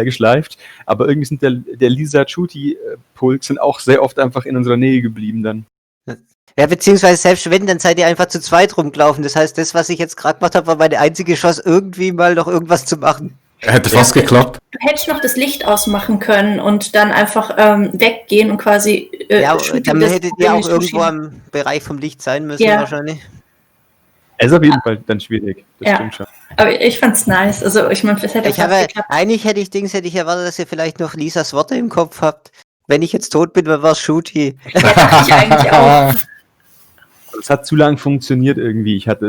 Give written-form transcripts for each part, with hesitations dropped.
geschleift, aber irgendwie sind der Lisa-Shooty-Pulk sind auch sehr oft einfach in unserer Nähe geblieben dann. Ja, beziehungsweise selbst wenn, dann seid ihr einfach zu zweit rumgelaufen. Das heißt, das, was ich jetzt gerade gemacht habe, war meine einzige Chance, irgendwie mal noch irgendwas zu machen. Hätte fast geklappt. Du hättest noch das Licht ausmachen können und dann einfach weggehen und quasi... ja, dann hättet ihr auch irgendwo am Bereich vom Licht sein müssen wahrscheinlich. Es ist auf jeden Fall dann schwierig, das stimmt schon. Aber ich fand's nice, also ich meine, das hätte geklappt. Eigentlich hätte ich erwartet, dass ihr vielleicht noch Lisas Worte im Kopf habt. Wenn ich jetzt tot bin, dann war es Shooty. Ja, dachte ich eigentlich auch. Es hat zu lang funktioniert irgendwie. Ich war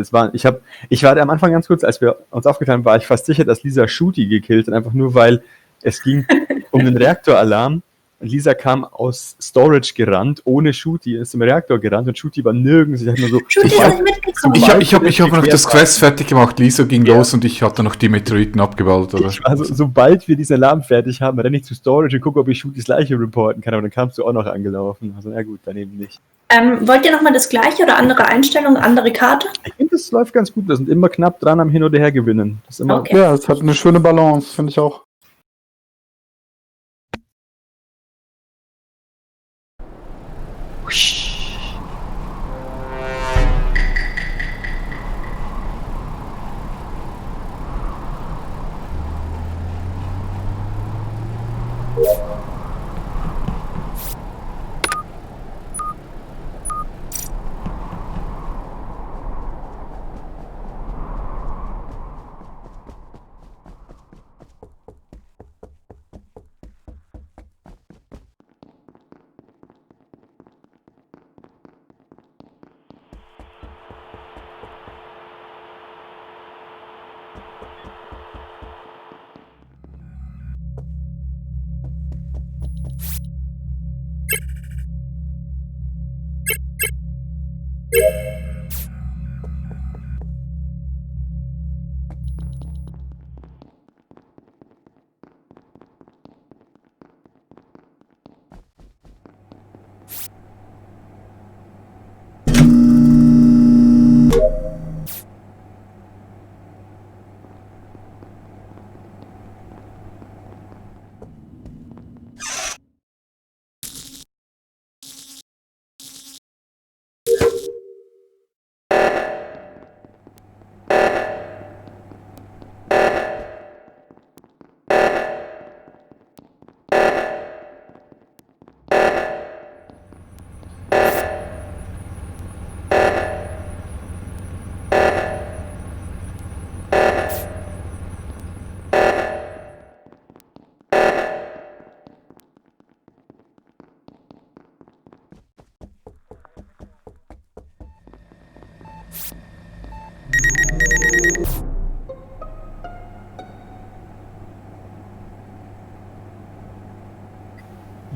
am Anfang ganz kurz, als wir uns aufgeteilt haben, war ich fast sicher, dass Lisa Shooty gekillt hat, einfach nur weil es ging um den Reaktoralarm. Lisa kam aus Storage gerannt, ohne Shooty, ist zum Reaktor gerannt und Shooty war nirgends. Ich habe noch das Quest fertig gemacht, Lisa ging los und ich hatte noch die Meteoriten abgebaut. Oder? Also sobald wir diesen Alarm fertig haben, renne ich zu Storage und gucke, ob ich Shootys Leiche reporten kann, aber dann kamst du auch noch angelaufen. Also na gut, dann eben nicht. Wollt ihr nochmal das gleiche oder andere Einstellungen, andere Karte? Ich finde, das läuft ganz gut. Wir sind immer knapp dran am Hin- oder Her gewinnen. Das ist immer Ja, es hat eine schöne Balance, finde ich auch.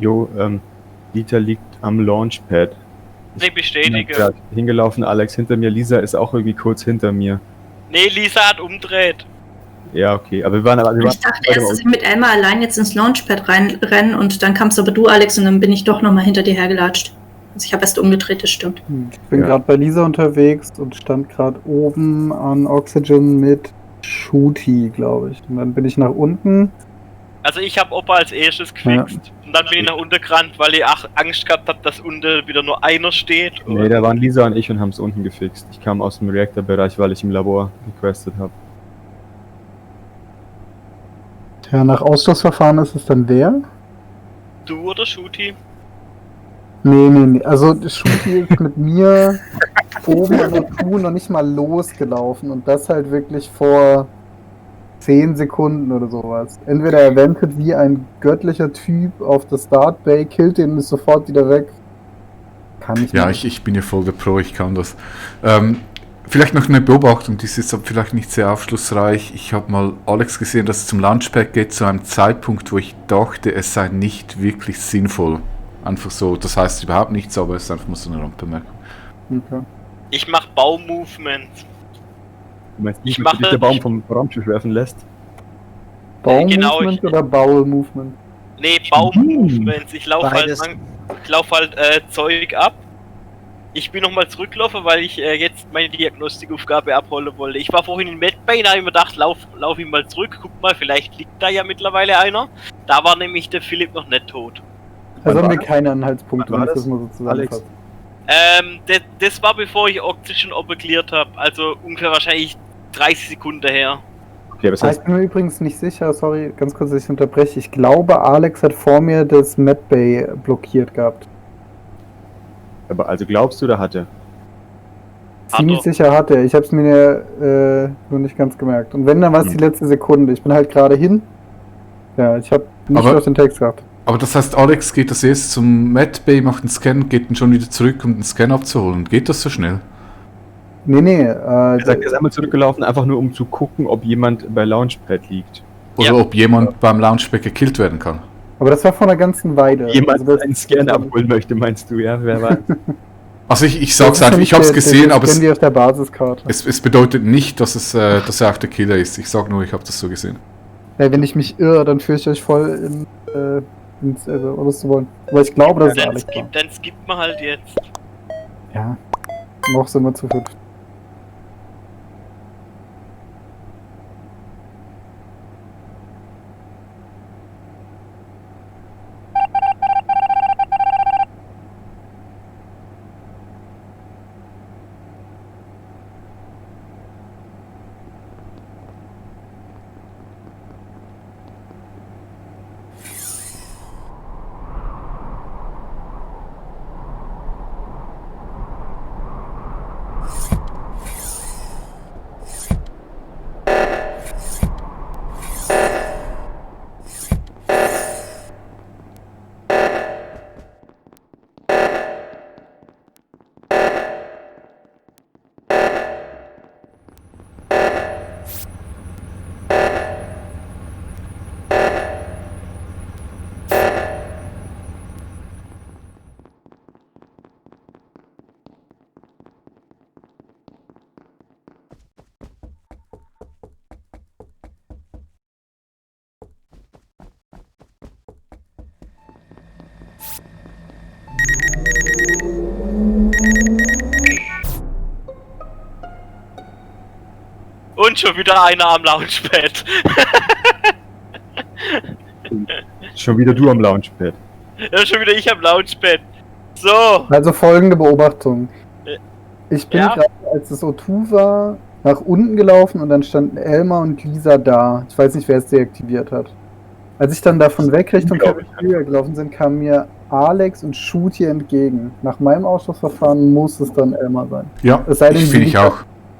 Jo, Dieter liegt am Launchpad. Ich bestätige. Ja, hingelaufen, Alex hinter mir. Lisa ist auch irgendwie kurz hinter mir. Nee, Lisa hat umdreht. Ja, okay. Aber ich dachte erst, dass ich mit Elmar allein jetzt ins Launchpad reinrennen und dann kamst aber du, Alex, und dann bin ich doch nochmal hinter dir hergelatscht. Also ich habe erst umgedreht, das stimmt. Ich bin gerade bei Lisa unterwegs und stand gerade oben an Oxygen mit Shooty, glaube ich. Und dann bin ich nach unten. Also ich habe Opa als erstes gefixt und dann bin ich nach unten gerannt, weil ich Angst gehabt habe, dass unten wieder nur einer steht. Nee, da waren Lisa und ich und haben es unten gefixt. Ich kam aus dem Reactor-Bereich, weil ich im Labor gequestet habe. Ja, nach Ausschlussverfahren ist es dann wer? Du oder Shooty? Nee. Also Shooty ist mit mir oben an der Kuh noch nicht mal losgelaufen und das halt wirklich vor 10 Sekunden oder sowas. Entweder er wendet wie ein göttlicher Typ auf der Start Bay, killt den und ist sofort wieder weg. Kann ich nicht. Ich bin ja voll der Pro, ich kann das. Vielleicht noch eine Beobachtung, die ist jetzt vielleicht nicht sehr aufschlussreich. Ich habe mal Alex gesehen, dass es zum Launchpad geht, zu einem Zeitpunkt, wo ich dachte, es sei nicht wirklich sinnvoll. Einfach so, das heißt überhaupt nichts, aber es ist einfach mal so eine Randbemerkung. Okay. Ich mache Baum-Movements. Du meinst nicht, dass dich der Baum vom Raumschiff werfen lässt? Baum-Movement oder Bowel-Movement? Nee, Baum-Movements. Ich laufe halt Zeug ab Ich bin nochmal zurückgelaufen, weil ich jetzt meine Diagnostikaufgabe abholen wollte. Ich war vorhin in Medbay, da habe ich mir gedacht, lauf ihn mal zurück, guck mal, vielleicht liegt da ja mittlerweile einer. Da war nämlich der Philipp noch nicht tot. Also Wann haben war wir keine Anhaltspunkte, Wann war wenn ich das das? mal so zusammenfasse. Das war bevor ich Oxygen operiert habe, also ungefähr wahrscheinlich 30 Sekunden her. Okay, aber das heißt, Ich bin mir übrigens nicht sicher, sorry, ganz kurz, dass ich unterbreche. Ich glaube, Alex hat vor mir das Medbay blockiert gehabt. aber also glaubst du, da hatte? Ziemlich er. sicher hat er. Ich habe es mir nur nicht ganz gemerkt. Und wenn, dann war es die letzte Sekunde. Ich bin halt gerade hin. Ja, ich habe nicht Aber- auf den Text gehabt. Aber das heißt, Alex geht das erst zum Medbay, macht einen Scan, geht dann schon wieder zurück, um den Scan abzuholen. Geht das so schnell? Nee. Er sagt, er ist einmal zurückgelaufen, einfach nur um zu gucken, ob jemand bei Launchpad liegt. Oder Ja. ob jemand beim Launchpad gekillt werden kann? aber das war vor einer ganzen Weile. Jemand Also das- einen Scan abholen möchte, meinst du, ja? Wer weiß? Also ich das sag's ist ja einfach, nicht ich hab's der gesehen, aber Scan wie auf der Basiskarte. es bedeutet nicht, dass er auch der Killer ist. Ich sag nur, ich habe das so gesehen. Wenn ich mich irre, dann führe ich euch voll ins oder zu wollen. Aber ich glaube, dass es Alex war. Dann skippt man halt jetzt. Ja. Noch sind wir zu fünf. Und schon wieder einer am Launchpad. Schon wieder du am Launchpad. Ja, schon wieder ich am Launchpad. So. Also folgende Beobachtung. Ich bin Ja? gerade, als es O2 war, nach unten gelaufen und dann standen Elmar und Lisa da. Ich weiß nicht, wer es deaktiviert hat. Als ich dann davon weg Richtung Unglaublich. Cafeteria gelaufen bin, kamen mir Alex und Shooty entgegen. Nach meinem Ausschlussverfahren muss es dann Elmar sein. Ja, Es sei denn, finde ich die- auch.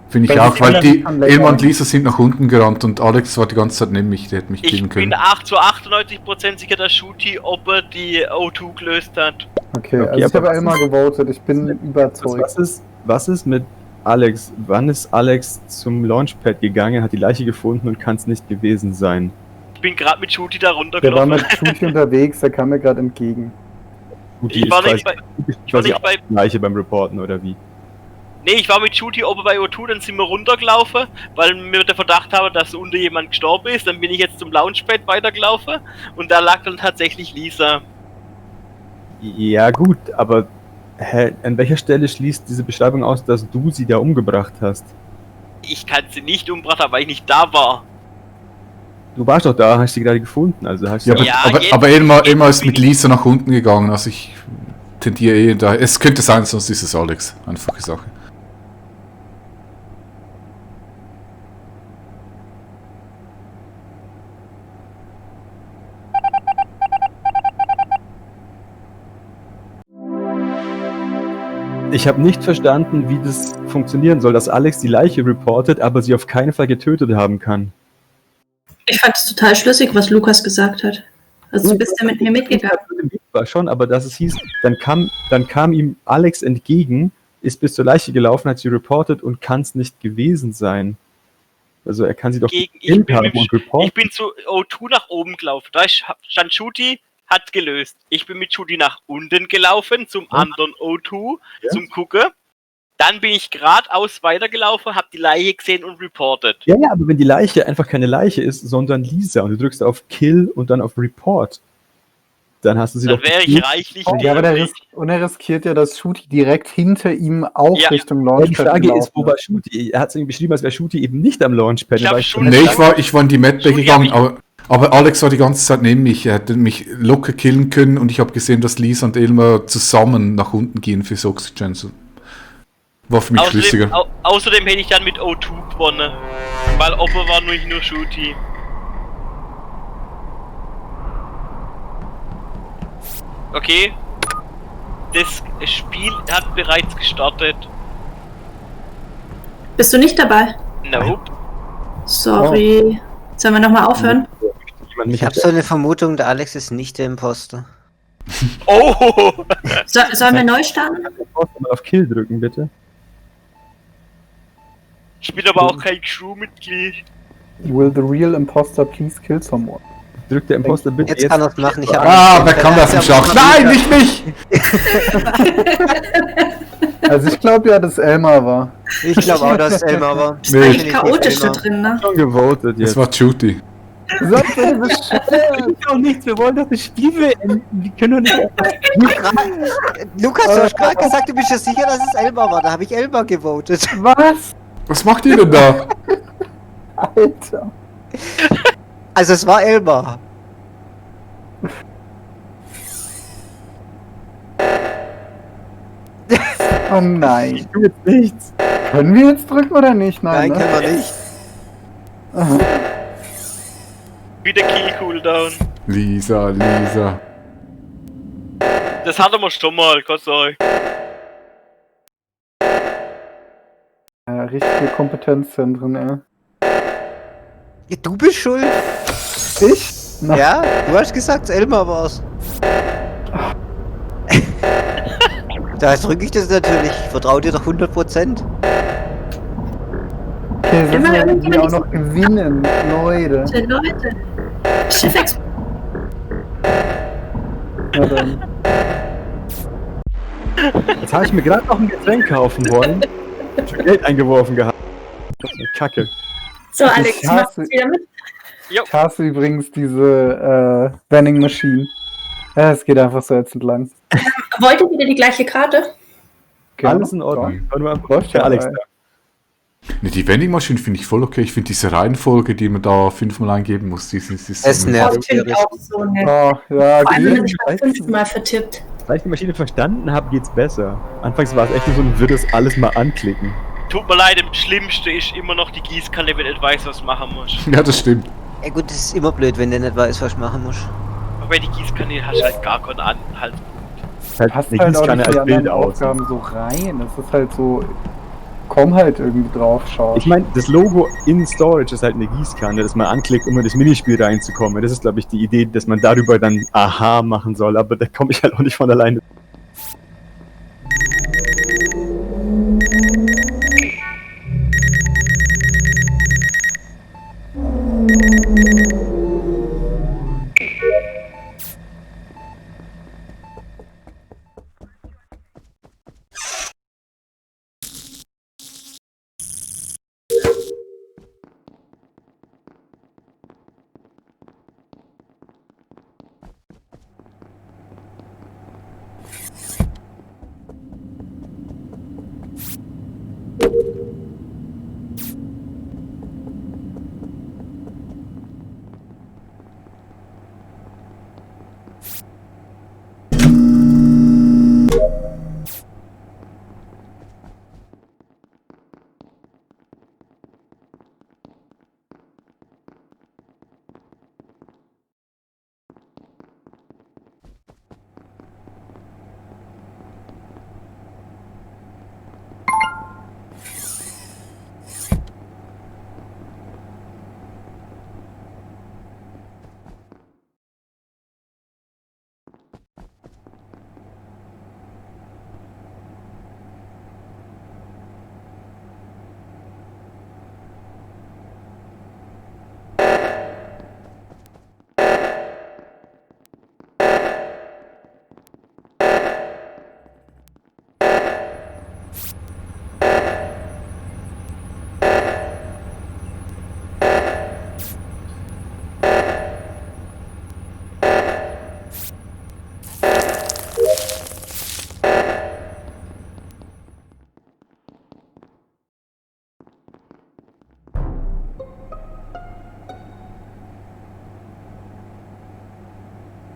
Finde ich Weil auch, die weil anderen die kann länger- Elmar und Lisa sind nach unten gerannt und Alex war die ganze Zeit neben mich, der hätte mich Ich killen bin können. zu 98% sicher, dass Shooty, ob er die O2 gelöst hat. Okay, Okay, also ich aber habe was Elmar gewotet. Ich bin überzeugt. Was ist mit Alex? Wann ist Alex zum Launchpad gegangen, hat die Leiche gefunden und kann es nicht gewesen sein? Ich bin gerade mit Shooty da Der war runtergelaufen. mit Shooty unterwegs, der kam mir gerade entgegen. Gut, Ich war nicht bei. ich war nicht auch bei- die Leiche beim Reporten, oder wie? Nee, ich war mit Shooty oben bei O2, dann sind wir runtergelaufen, weil wir den Verdacht haben, dass unter jemand gestorben ist. Dann bin ich jetzt zum Launchpad weitergelaufen und da lag dann tatsächlich Lisa. Ja gut, aber an welcher Stelle schließt diese Beschreibung aus, dass du sie da umgebracht hast? Ich kann sie nicht umgebracht haben, weil ich nicht da war. Du warst doch da, hast sie gerade gefunden, also hast Ja, du... Ja, aber jetzt- Elmar ist bin mit ich- Lisa nach unten gegangen, also ich tendiere da. Es könnte sein, sonst ist es Alex. Einfache Sache. Ich habe nicht verstanden, wie das funktionieren soll, dass Alex die Leiche reportet, aber sie auf keinen Fall getötet haben kann. Ich fand es total schlüssig, was Lukas gesagt hat. Also du bist ja mit mir mitgegangen. War schon, aber dass es hieß, dann kam ihm Alex entgegen, ist bis zur Leiche gelaufen, hat sie reportet und kann es nicht gewesen sein. Also er kann sie doch Ich gekillt bin, haben mit, und reporten. ich bin zu O2 nach oben gelaufen. Da stand Shooty, hat gelöst. Ich bin mit Shooty nach unten gelaufen, zum anderen O2, Ja. zum Gucken. Dann bin ich geradeaus weitergelaufen, hab die Leiche gesehen und reportet. Ja, ja, aber wenn die Leiche einfach keine Leiche ist, sondern Lisa und du drückst auf Kill und dann auf Report. dann hast du sie Dann doch wäre ich gekillt. reichlich Ja, aber glücklich. er riskiert ja, dass Shooty direkt hinter ihm auch Ja. Richtung Aber die Launchpad Frage ist, wo gelaufen war Shooty? Er hat es irgendwie beschrieben, als wäre Shooty eben nicht am Launchpad. Ich glaub, Dann war Shooty- Nee, ich war in die Medbay Shooty gegangen, hab aber Alex war die ganze Zeit neben mich. Er hätte mich locker killen können und ich habe gesehen, dass Lisa und Elmar zusammen nach unten gehen fürs Oxygen. So. War für mich schlüssiger. Außerdem hätte ich dann mit O2 gewonnen. Weil Opper war nicht nur Shooty. Okay. Das Spiel hat bereits gestartet. Bist du nicht dabei? Nope. Sorry. Sollen wir nochmal aufhören? jemand mich Ich habe so eine Vermutung, der Alex ist nicht der Imposter. Oh! Sollen wir neu starten? mal auf Kill drücken, bitte. Ich bin aber auch kein Crewmitglied. Will the real imposter please kill someone? Drückt der Imposter bitte Jetzt kann er es machen. Ich hab Wer kam da vom Schach? Nein, nicht mich! Also ich glaube ja, dass Elmar war. Ich glaube auch, dass Elmar war. Ist Nee. eigentlich chaotisch da drin, ne? Schon gewotet Das jetzt. war Judy. Sag mir Bescheid. doch nichts, wir wollen doch das Spiel beenden. Wir können doch nicht einfach... Lukas, du hast gerade gesagt, du bist ja sicher, dass es Elmar war. Da habe ich Elmar gewotet. Was? Was macht ihr denn da? Alter. Also es war Elmar. Oh nein. Ich tue jetzt nichts. Können wir jetzt drücken oder nicht? Nein, ne? können wir nicht. Wieder Kill-Cooldown. Lisa. Das hatten wir schon mal, Gott sei Dank. Ja, richtige Kompetenzzentren, ey. Ja, du bist schuld. Ich? Na, Ja, du hast gesagt, Elmar war's. Da drücke ich das natürlich. Ich vertraue dir doch 100%. okay, Immer sollen wir irgendwie hier auch nicht so- noch gewinnen, Leute. Leute. Schiff Na dann. Jetzt habe ich mir gerade noch ein Getränk kaufen wollen. Schon Geld eingeworfen gehabt. Das ist eine Kacke. So, Alex, Ich machst du hasse- wieder mit? Ich hasse übrigens diese Vending Machine. Ja, es geht einfach so jetzt entlang. Wollt ihr wieder die gleiche Karte? Gerne. Alles in Ordnung. War nur einfach Läuft für ja, Alex ey. da. Ne, die Vending-Maschine finde ich voll okay. Ich finde diese Reihenfolge, die man da 5-mal eingeben muss, die ist Es nervt. Das finde ich auch so nett. Oh, ja, Vor allem, wenn man geht. sich mal 5-mal vertippt. Seit ich die Maschine verstanden habe, geht's besser. Anfangs war es echt nur so ein wirres alles mal anklicken. Tut mir leid, das Schlimmste ist immer noch die Gießkanne, wenn du nicht weißt, was du machen musst. Ja, das stimmt. Ja gut, das ist immer blöd, wenn der nicht weiß, was ich machen muss. Aber bei die Gießkanne hast du halt gar keinen Anhalt. Es ist halt Passt eine halt auch Gießkanne nicht die als Bild anderen aus. Aufgaben so rein. Es ist halt so, komm halt irgendwie drauf, schau. Ich meine, das Logo in Storage ist halt eine Gießkanne, das man anklickt, um in das Minispiel reinzukommen. Das ist, glaube ich, die Idee, dass man darüber dann Aha machen soll, aber da komme ich halt auch nicht von alleine.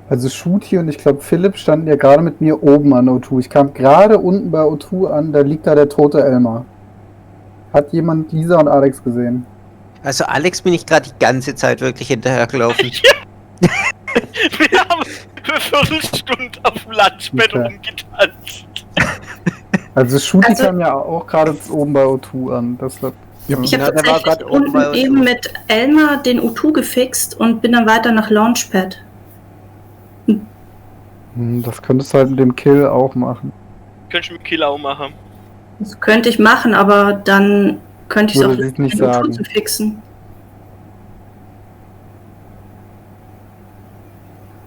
Also Shooty und ich glaube Philipp standen ja gerade mit mir oben an O2. Ich kam gerade unten bei O2 an, da liegt da der tote Elmar. Hat jemand Lisa und Alex gesehen? Also Alex bin ich gerade die ganze Zeit wirklich hinterhergelaufen. Wir haben für 4 Stunden auf dem Lunchbett Okay. rumgetanzt. Also Shooty Also- kam ja auch gerade oben bei O2 an. Das war, Ich habe Ja, der war tatsächlich grad oben bei unten uns. eben mit Elmar den U2 gefixt und bin dann weiter nach Launchpad. Das könntest du halt mit dem Kill auch machen. Könntest du mit Kill auch machen. Das könnte ich machen, aber dann könnte ich es auch Würde ich nicht den U2 sagen. zu fixen.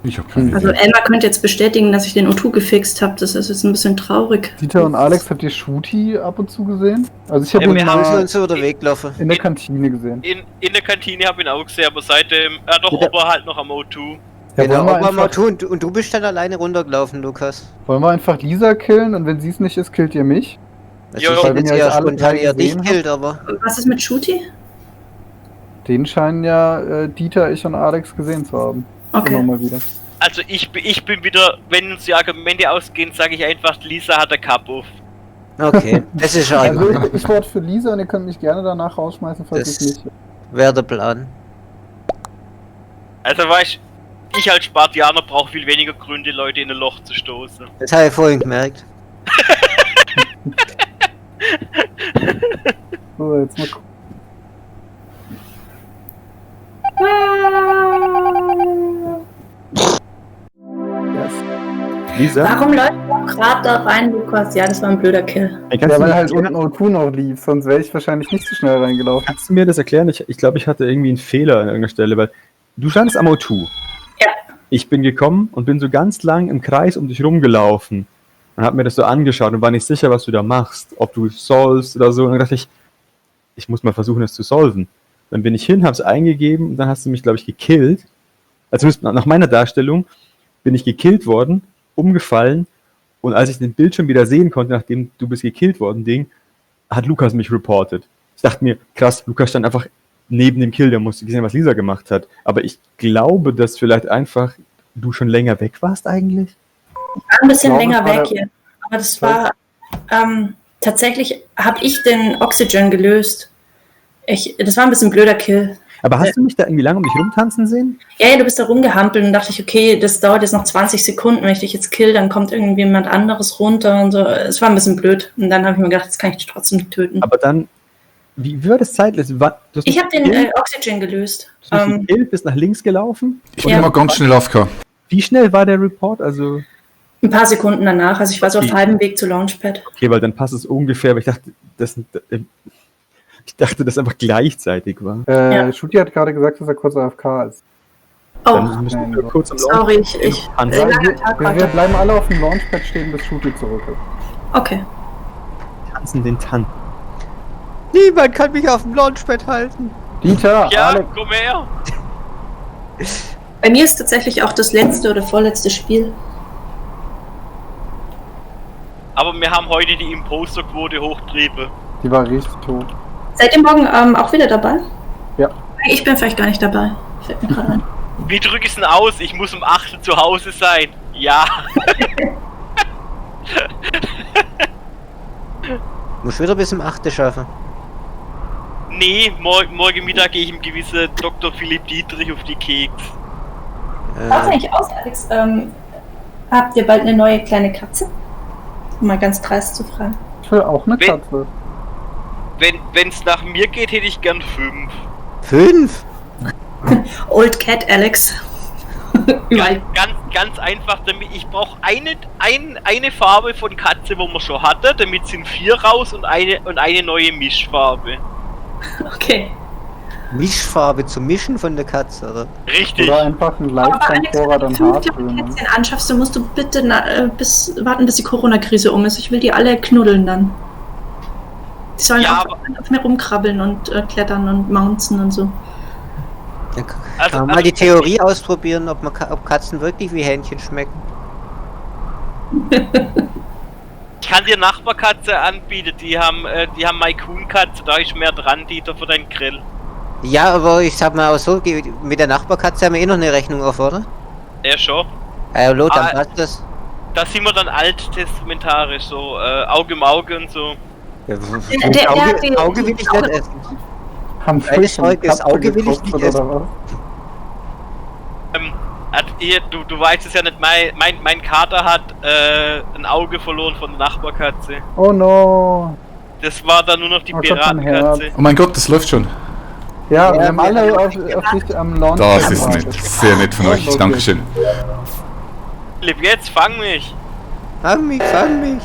Ich habe keine Also Idee. Elmar könnte jetzt bestätigen, dass ich den U2 gefixt habe. Das ist jetzt ein bisschen traurig. Dieter und Alex, habt ihr Shooty ab und zu gesehen? Also ich habe Ja, ihn wir Wir haben mal uns über den Weg gelaufen. in der Kantine gesehen. In der Kantine habe ich ihn auch gesehen, aber seitdem, doch, Ja, aber halt noch am O2. Ja, Genau, wollen, wir aber mal einfach, tun. Und du bist dann alleine runtergelaufen, Lukas. wollen wir einfach Lisa killen und wenn sie es nicht ist, killt ihr mich? Also Jo, ich hätte wenn jetzt ihr eher euch alle spontan drei eher dich gesehen killt, aber... Was ist mit Shooty? Den scheinen ja Dieter, ich und Alex gesehen zu haben. Immer Okay. mal wieder. Also ich bin wieder, wenn uns die Argumente ausgehen, sage ich einfach, Lisa hat der Cup auf. Okay, das ist schon Also ich werde für Lisa und ihr könnt mich gerne danach rausschmeißen, falls Das- ich nicht. wäre der Plan. Also weißt ich als Spartianer brauche viel weniger Gründe, Leute in ein Loch zu stoßen. Das habe ich vorhin gemerkt. So, jetzt mal gucken. Yes. Lisa? Warum läuft du gerade da rein, Lukas? Ja, das war ein blöder Kill. Ey, Ja, kannst, du weil mir halt erklären, unten O2 noch lief, sonst wäre ich wahrscheinlich nicht so schnell reingelaufen. kannst du mir das erklären? Ich glaube, ich hatte irgendwie einen Fehler an irgendeiner Stelle, weil du standst am O2. Ja. Ich bin gekommen und bin so ganz lang im Kreis um dich rumgelaufen und habe mir das so angeschaut und war nicht sicher, was du da machst, ob du solvest oder so. Und dann dachte ich muss mal versuchen, das zu solven. Dann bin ich hin, habe es eingegeben und dann hast du mich, glaube ich, gekillt. Also nach meiner Darstellung bin ich gekillt worden, umgefallen und als ich den Bildschirm wieder sehen konnte, nachdem du bist gekillt worden, Ding, hat Lukas mich reportet. Ich dachte mir, krass, Lukas stand einfach neben dem Kill, der musste gesehen, was Lisa gemacht hat. Aber ich glaube, dass vielleicht einfach du schon länger weg warst eigentlich. War ein bisschen Ich glaube, länger es war weg der- hier. Aber das war tatsächlich, habe ich den Oxygen gelöst. Das war ein bisschen blöder Kill. Aber hast du mich da irgendwie lange um dich rumtanzen sehen? Ja, du bist da rumgehampelt und dachte ich, okay, das dauert jetzt noch 20 Sekunden. Wenn ich dich jetzt kill, dann kommt irgendwie jemand anderes runter und so. Es war ein bisschen blöd. Und dann habe ich mir gedacht, jetzt kann ich dich trotzdem töten. Aber dann, wie war das zeitlich? Du hast Ich mich habe den gekillt, Oxygen gelöst. du hast mich gekillt, bist nach links gelaufen. Ich bin Ja. mal ganz schnell AFK. Wie schnell war der Report? Also, Ein paar Sekunden danach. Also ich war so auf Okay. halbem Weg zu Launchpad. okay, weil dann passt es ungefähr, aber ich dachte, das einfach gleichzeitig war. Ja. Shooty hat gerade gesagt, dass er kurz AFK ist. Oh, Dann müssen wir kurz am sorry, ich Launch- Ja, langer wir, Tag wir heute. bleiben alle auf dem Launchpad stehen, bis Shooty zurück ist. Okay. tanzen den Tanz. Niemand kann mich auf dem Launchpad halten. Dieter, Ja, Alex, komm her! Bei mir ist tatsächlich auch das letzte oder vorletzte Spiel. Aber wir haben heute die Imposter-Quote hochtrieben. die war richtig hoch. Seid ihr morgen auch wieder dabei? Ja. Ich bin vielleicht gar nicht dabei. Fällt mir gerade ein. Wie drück ich es denn aus? Ich muss um 8 Uhr zu Hause sein. Ja. Muss wieder bis um 8 schaffen. Nee, morgen Mittag gehe ich im gewissen Dr. Philipp Dietrich auf die Keks. Schaut's eigentlich aus, Alex? Habt ihr bald eine neue kleine Katze? Um mal ganz dreist zu fragen. Ich will auch eine Wenn- Katze. Wenn es nach mir geht, hätte ich gern 5. 5? Old Cat Alex. Überall. Ganz einfach, damit ich brauche eine Farbe von Katze, wo man schon hatte, damit sind 4 raus und eine neue Mischfarbe. Okay. Mischfarbe zum Mischen von der Katze, oder? Richtig. Oder einfach ein Aber Alex, Lifetime-Vorrat wenn an du 5 Haarföhn. Kätzchen anschaffst, dann musst du bitte warten, bis die Corona-Krise um ist. Ich will die alle knuddeln dann. Die sollen Ja, auch auf mir rumkrabbeln und klettern und mounten und so. Dann kann Also, man mal die Theorie ausprobieren, ob Katzen wirklich wie Hähnchen schmecken. ich kann dir Nachbarkatze anbieten, die haben Maikun-Katze, da ist mehr dran, Dieter, für deinen Grill. Ja, aber ich sag mal auch so, mit der Nachbarkatze haben wir eh noch eine Rechnung auf, oder? Ja, schon. Hallo, dann Ah, passt das. Da sind wir dann alttestamentarisch, so Auge um Auge und so. Ja, der hat die- Auge will ich nicht essen. Haben Keine Fisch und Sorge, das Katze Auge will ich gekostet, nicht essen. oder was? Du weißt es ja nicht, mein Kater hat ein Auge verloren von der Nachbarkatze. Oh no. Das war dann nur noch die Oh Gott, mein Piratenkatze. Oh mein Gott, das läuft schon. Ja, Ja, wir haben alle auf dich am Launch. Das ist gewartet. nett. Sehr nett von euch. Okay. Dankeschön. Philipp, jetzt fang mich! Fang mich, fang mich.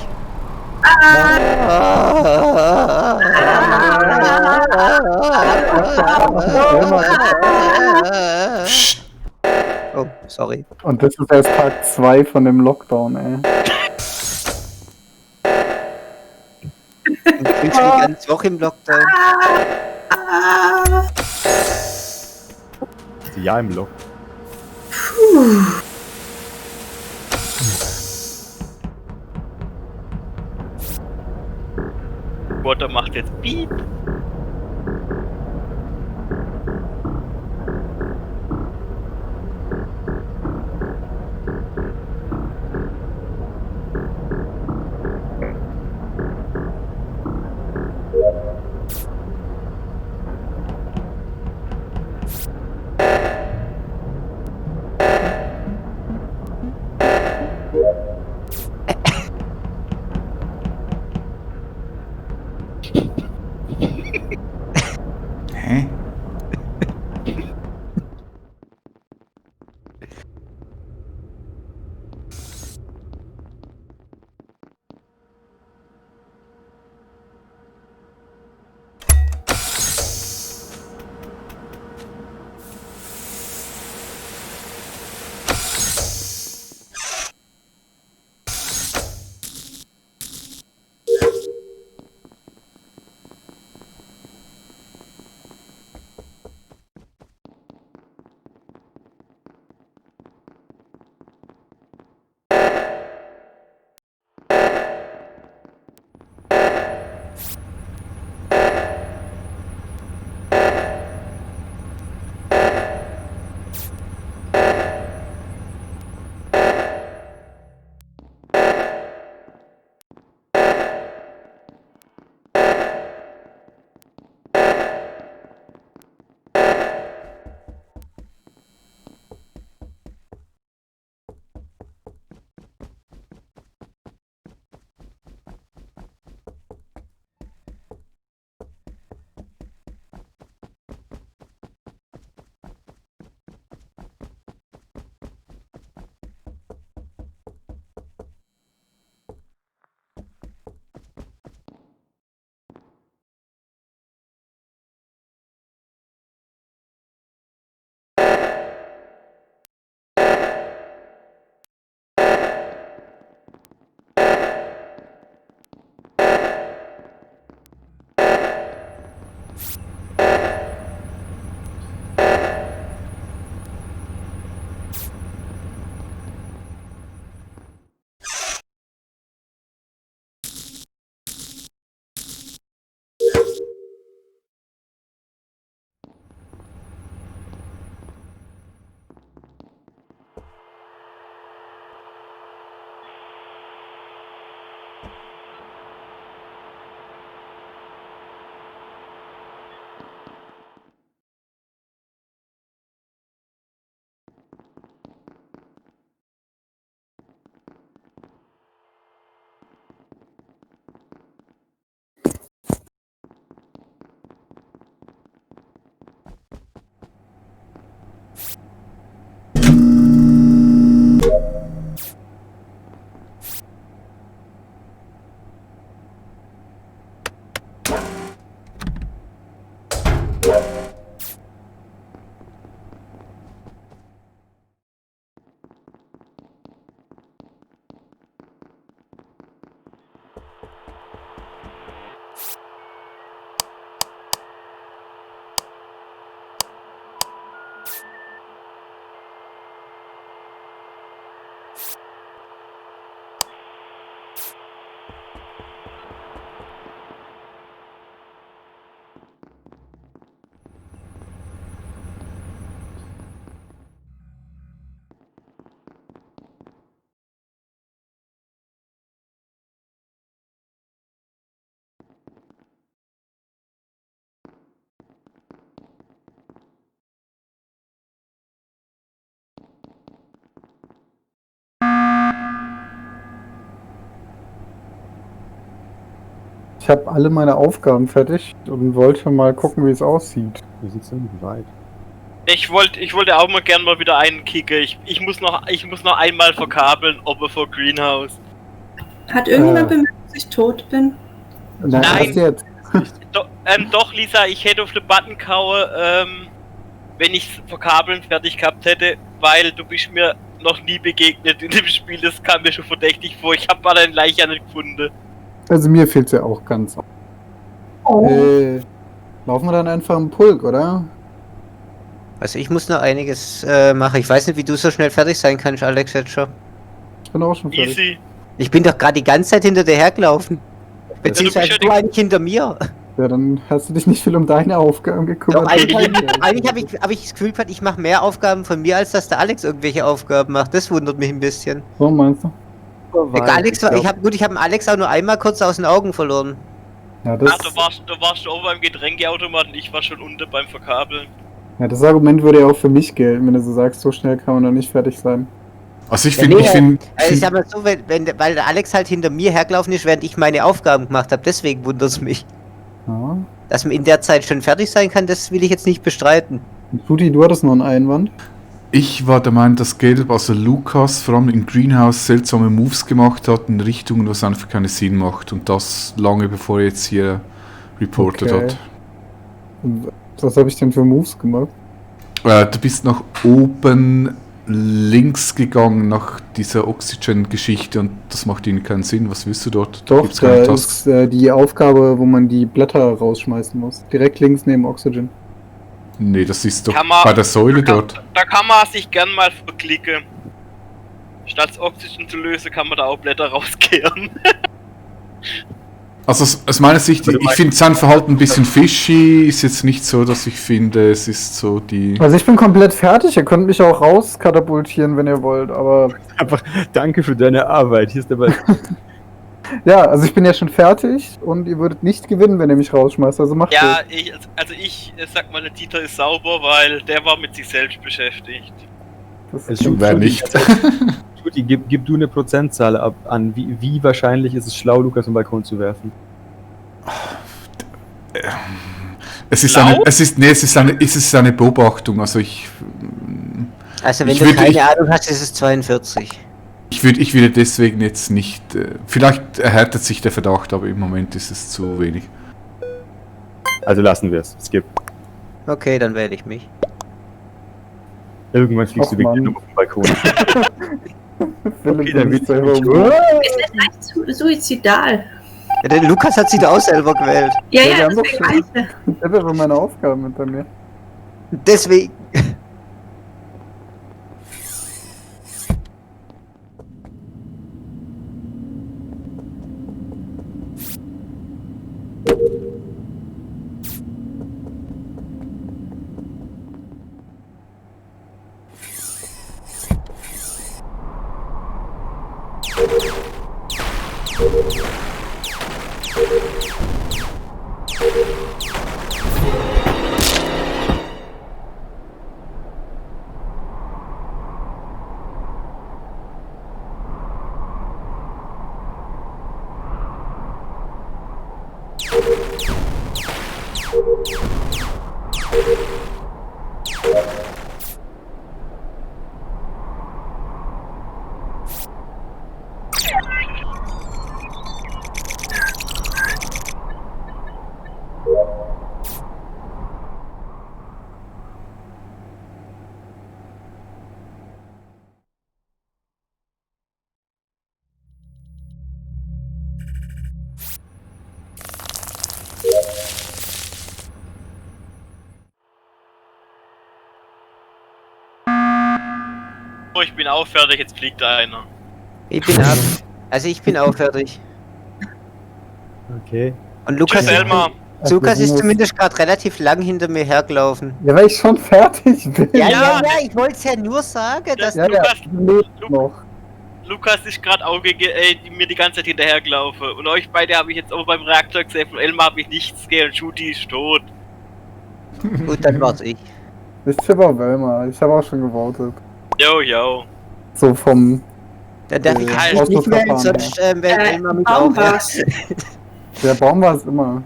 Oh, sorry. Und das ist erst Tag 2 von dem Lockdown, ey. Ich bin schon die ganze Woche im Lockdown. Ja, im Loch. Water macht jetzt Piep. Hä? Ich habe alle meine Aufgaben fertig und wollte mal gucken, wie es aussieht. Wie sieht's denn weit? Ich wollte auch mal gern mal wieder einen kicken. Ich muss noch einmal verkabeln, Opfer vor Greenhouse. Hat irgendjemand bemerkt, dass ich tot bin? Nein. Nein. Jetzt. Doch, Lisa, ich hätte auf den Button kauen, wenn ich verkabeln fertig gehabt hätte, weil du bist mir noch nie begegnet in dem Spiel. Das kam mir schon verdächtig vor. Ich habe mal deine Leiche ja nicht gefunden. Also mir fehlt ja auch ganz. Laufen wir dann einfach im Pulk, oder? Also ich muss noch einiges machen. Ich weiß nicht, wie du so schnell fertig sein kannst, Alex, jetzt schon. Ich bin auch schon fertig. Easy. Ich bin doch gerade die ganze Zeit hinter dir hergelaufen. Beziehungsweise Ja, du eigentlich hinter mir. Ja, dann hast du dich nicht viel um deine Aufgaben gekümmert. Doch, eigentlich hab ich das Gefühl gehabt, ich mache mehr Aufgaben von mir, als dass der Alex irgendwelche Aufgaben macht. Das wundert mich ein bisschen. So meinst du? Ich habe den Alex auch nur einmal kurz aus den Augen verloren. Ja, das, Ach, du warst oben beim Getränkeautomaten, ich war schon unten beim Verkabeln. ja, das Argument würde ja auch für mich gelten, wenn du so sagst, so schnell kann man doch nicht fertig sein. Also ich Ja, finde, nee, also ich sag mal so, weil der Alex halt hinter mir hergelaufen ist, während ich meine Aufgaben gemacht habe, deswegen wundert es mich. Ja. Dass man in der Zeit schon fertig sein kann, das will ich jetzt nicht bestreiten. Und Tuti, du hattest noch einen Einwand. ich war der Meinung, dass Gelb, also Lukas, vor allem in Greenhouse seltsame Moves gemacht hat in Richtungen, was einfach keinen Sinn macht. Und das lange bevor er jetzt hier reportet Okay. hat. Und was habe ich denn für Moves gemacht? Du bist nach oben links gegangen nach dieser Oxygen-Geschichte und das macht ihnen keinen Sinn. Was willst du dort? Doch, Gibt's keine da Tasks? ist die Aufgabe, wo man die Blätter rausschmeißen muss. Direkt links neben Oxygen. Nee, das ist doch Kann man- bei der Säule dort. Da kann man sich gern mal verklicken. Statt das Oxygen zu lösen, kann man da auch Blätter rauskehren. Also aus meiner Sicht, ich finde sein Verhalten ein bisschen fishy. Ist jetzt nicht so, dass ich finde, es ist so die... Also ich bin komplett fertig, ihr könnt mich auch rauskatapultieren, wenn ihr wollt, aber Einfach danke für deine Arbeit. Hier ist der Ball. ja, also ich bin ja schon fertig und ihr würdet nicht gewinnen, wenn ihr mich rausschmeißt, also macht Ja, das. ich sag mal, der Dieter ist sauber, weil der war mit sich selbst beschäftigt. Das Es klingt Wer schon- nicht? Tuti, gib du eine Prozentzahl ab an. Wie wahrscheinlich ist es schlau, Lukas vom Balkon zu werfen? Es ist Blau? es ist eine Beobachtung. Also Also wenn Ich du würde- keine Ahnung hast, ist es 42. ich würde deswegen jetzt nicht... vielleicht erhärtet sich der Verdacht, aber im Moment ist es zu wenig. Also lassen wir es. Skip. Okay, dann wähle ich mich. Irgendwann fliegst Och, du wirklich Mann. nur auf den Balkon. Philipp Okay, dann will wird's selber nicht. um- Es ist leicht suizidal. Ja, der Lukas hat sich da auch selber gewählt. Ja, Ja, ja, wir haben doch deswegen schon- weiß ich. Ich habe aber meine Aufgaben hinter mir. Deswegen. Oh, ich bin auch fertig, jetzt fliegt da einer. Ich bin ab. Also ich bin auch fertig. Okay. Und Lukas, Tschüss, Elmar. Lukas ist muss- zumindest gerade relativ lang hinter mir hergelaufen. Ja, weil ich schon fertig bin. Ja, ich wollte es ja nur sagen, dass... Ja, Lukas- du lebst noch. Lukas ist gerade auch mir die ganze Zeit hinterhergelaufen. Und euch beide habe ich jetzt auch beim Reaktor gesehen. Von Elmar habe ich nichts gesehen und Shooty ist tot. Gut, dann war's ich. Ich tippe auf Elmar, ich habe auch schon gewotet. Yo. So vom... Dann darf ich Äh, eigentlich nicht wählen, Ausschlussverfahren, sonst wählt Elmar mich Baum auch. Ja. war's. Der Baum war es immer.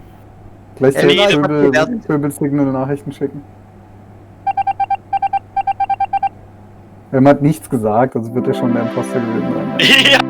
Gleich Ja, soll nee, ich das hat Pöbel-Signal-Nachrichten schicken. Wir haben halt nichts gesagt, also wird er schon der Imposter gewesen sein. Ja.